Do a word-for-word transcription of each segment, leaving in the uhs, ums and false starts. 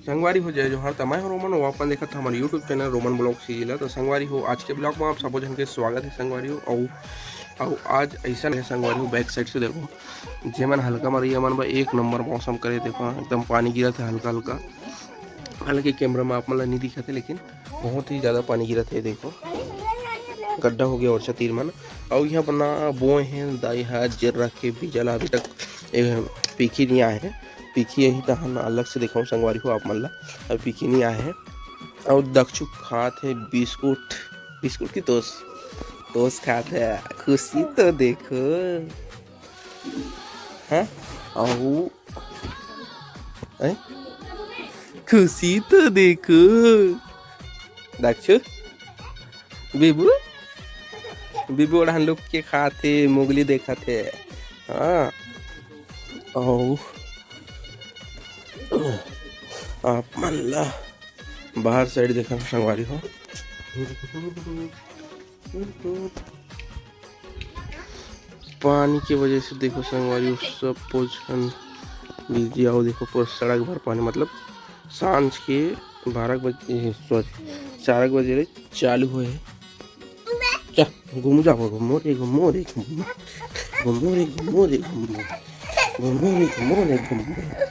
संगवारी हो, जय जोहार। त मैं हूं रोमन, अउ आप मन देखत हव हमर YouTube channel Roman blog CG ला। त संगवारी हो, आज के ब्लॉग में आप सबो झन के स्वागत हे संगवारी हो। अउ अउ आज ऐसा हे संगवारी हो, बैक साइड से देखो, जेमन हल्का मरैया मन बर एक नंबर मौसम करे। देखो, एकदम पानी गिरत हे हल्का हल्का, हालांकि कैमरा में आप मन ला नहीं दिखत हे, लेकिन बहुत ही ज्यादा पानी गिरत हे। देखो, गड्ढा हो गया और तीर मन। अउ यहाँ पर ना बोए हे दाई हा जीरा के बीजा ला, अभी तक ए, पीखी नहीं आए हे। पीखी यही तहन अलग से दिखाऊं संगवारी हो आप मन ला। अभी पीखी नहीं आए हे। अउ दक्षु खात हे बिस्कुट, बिस्कुट की टोस, टोस खात हे। खुशी तो देखो, हैं? अउ, हैं? खुशी तो देखो, दक्षु, बिबू, बिबू ओढ़ान लुक के खात हे, मुगली देखत हे। हाँ, अउ आप मन ला बाहर साइड देखा संगवारी हो, पानी के वजह से देखो संगवारी हो, सब पोजन बिजी। अउ देखो पूरा सड़क भर पानी, मतलब सांझ के बारह बजे, सॉरी, चार बजे ले चालू होए हे। चल, घूम जाबो, घूमो रे, घूमो रे, घूमो। घूमो रे, घूमो रे, घूमो। घूमो रे, घूमो रे, घूमो।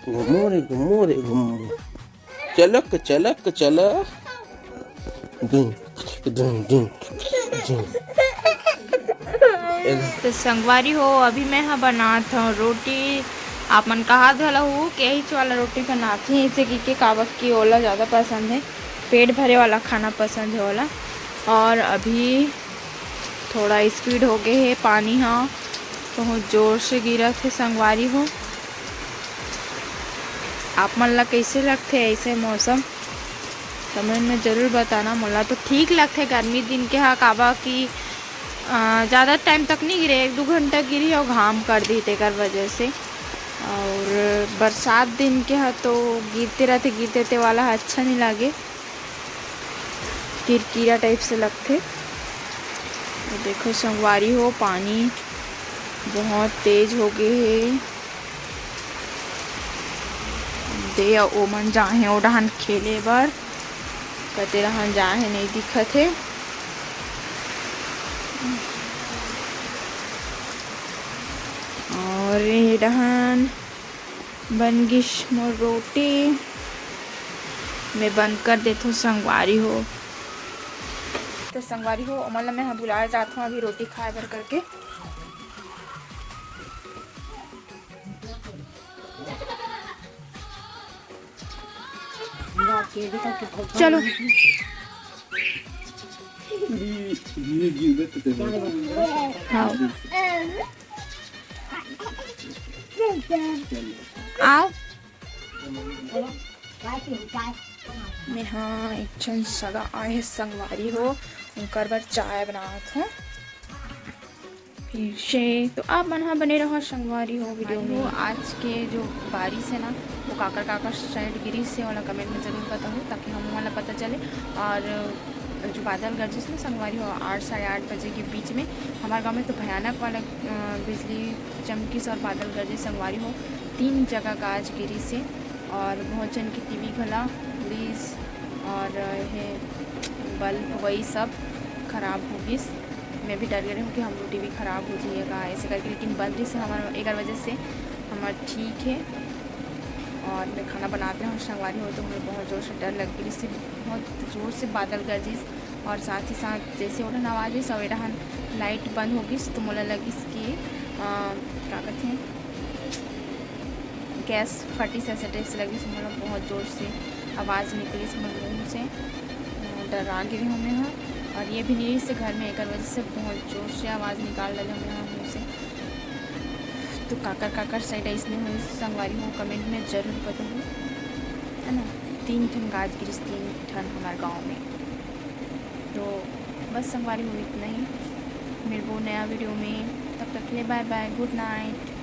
घूमो रे, घूमो रे, घूमो। चलक, चलक, चलक। डिंग, डिंग, डिंग, डिंग। तो संगवारी हो, अभी मैं ह बनात हव रोटी। आप मन कहा घला हो कि यही वाला रोटी बनात हे, इसे की के काबर की ओला ज़्यादा पसंद हे, पेट भरे वाला खाना पसंद हे ओला। और अभी थोड़ा स्पीड हो गए हे, पानी ह बहुत जोर से गिरत हे संगवारी हो। आप मन ला कैसे लगथे ऐसे मौसम, कमेंट में जरूर बताना। मोला तो ठीक लगथे गर्मी दिन के हा, काबर कि अ, ज़्यादा टाइम तक नहीं गिरे, एक दो घंटा गिरी और घाम कर दी तेकर वजह से। और बरसात दिन के हा तो गिरते रहते, गिरते ते वाला हा अच्छा नहीं लागे, किरकिरा टाइप से लगथे। तो देखो संगवारी हो, पानी बहुत तेज हो गए हे। दे अउ ओमन जाहे ओ डहान खेले बर, कते डहान जाहे नहीं दिखत हे। और ये डहान बन गिस मोर रोटी, मैं बंद कर देथों संगवारी हो। तो संगवारी हो, ओमन ला मैं ह बुलाए जात हूँ अभी रोटी खाए बर करके। चलो। हाँ। आओ। मैं हाँ, एक झन सगा आए हे संगवारी हो, उनकर बर चाय बनात हूँ। फिर से तो आप मन ह बने रहो संगवारी हो वीडियो में। आज के जो बारिश है ना, वो काकर काकर साइड गिरी से वाला कमेंट में जरूर बताओ, ताकि हम वाला पता चले। और जो बादल गरजिस ना संगवारी हो, आठ, साढ़े आठ बजे के बीच में हमारे गांव में तो भयानक वाला, अ, बिजली चमकिस और बादल गरजिस संगवारी हो, तीन जगह गाज गिरी से और बहुत जन के टीवी घला उड़िस और ये बल्ब वही सब खराब हो गिस। मैं भी डर गए रहूँ कि हमरो टीवी खराब हो जाइएगा ऐसे करके, लेकिन बंद रहिस हमार, एकर वजह से हमार ठीक है। और मैं खाना बनाते रहूँ संगवारी हो, तो मुझे बहुत जोर से डर लग गई, इससे बहुत जोर से बादल गरजिस और साथ ही साथ जैसे ओढ़न आवाज है, सवेरा हन लाइट बंद हो गिस, तो मोला लगिस कि, अ, का कहते हैं, गैस फटिस ऐसा टाइप से लगिस मोला, बहुत जोर से आवाज़ निकलिस मोर मुंह से। अ, डरा गे रेहेंव मैं ह। और ये भी नहीं से घर में एकर वजह से बहुत जोर से आवाज़ निकाल डाले मैं ह मुंह से। तो काकर काकर साइड ऐसने हो संगवारी हो, कमेंट में जरूर बताओ, है ना। तीन ठन गाज गिरिस, तीन ठन हमारे गाँव में। तो बस संगवारी हो इतना ही, मिलबो नया वीडियो में, तब तक के लिए बाय बाय, गुड नाइट।